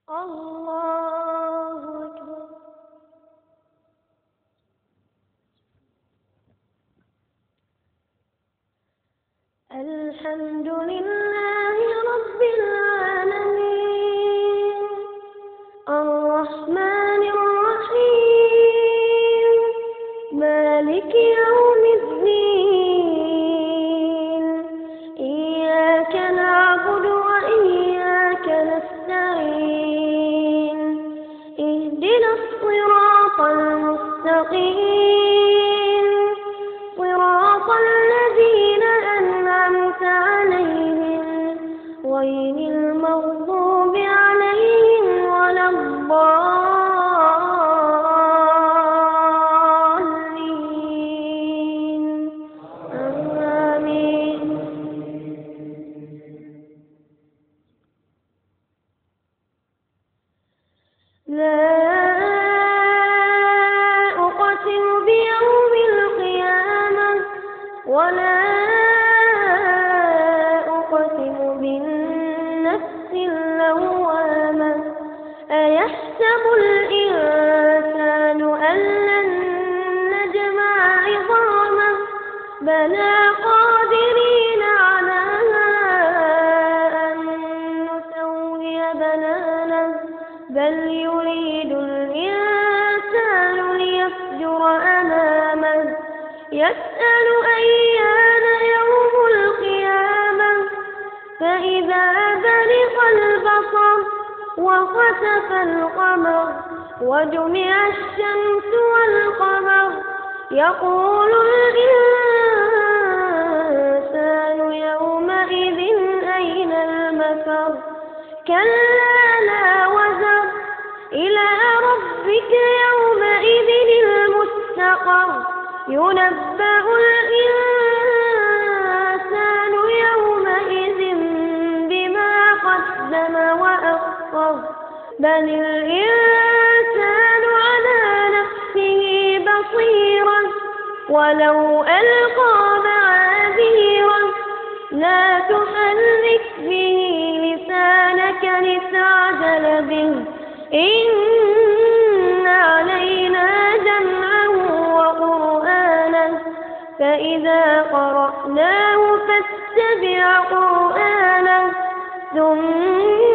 الله أكبر. الحمد لله رب العالمين الرحمن الرحيم مالك يوم الدين إياك نعبد وإياك نستعين اهدنا الصراط المستقيم صراط الذين أنعمت عليهم غير المغضوب عليهم ولا الضالين. آمين. لا أقسم بيوم القيامة ولا أقسم بالنفس اللوامة أيحسب الإنسان أن لن نجمع عظامه بلى قادرين على أن نسوي بنانه بل يريد الإنسان ليفجر أمامه يسأل أيان يوم القيامة فإذا برق البصر وخسف القمر وجمع الشمس والقمر يقول الإنسان يومئذ أين المفر كلا لا وزر إلى ربك يومئذ المستقر ينبأ الإنسان يومئذ بما قدم وأخر بل الإنسان على نفسه بصيرا ولو ألقى معاذيره لا تحرك به لسانك لتعجل به إن علينا جمعه وقرآنه فإذا قرأناه فاتبع قرآنه ثم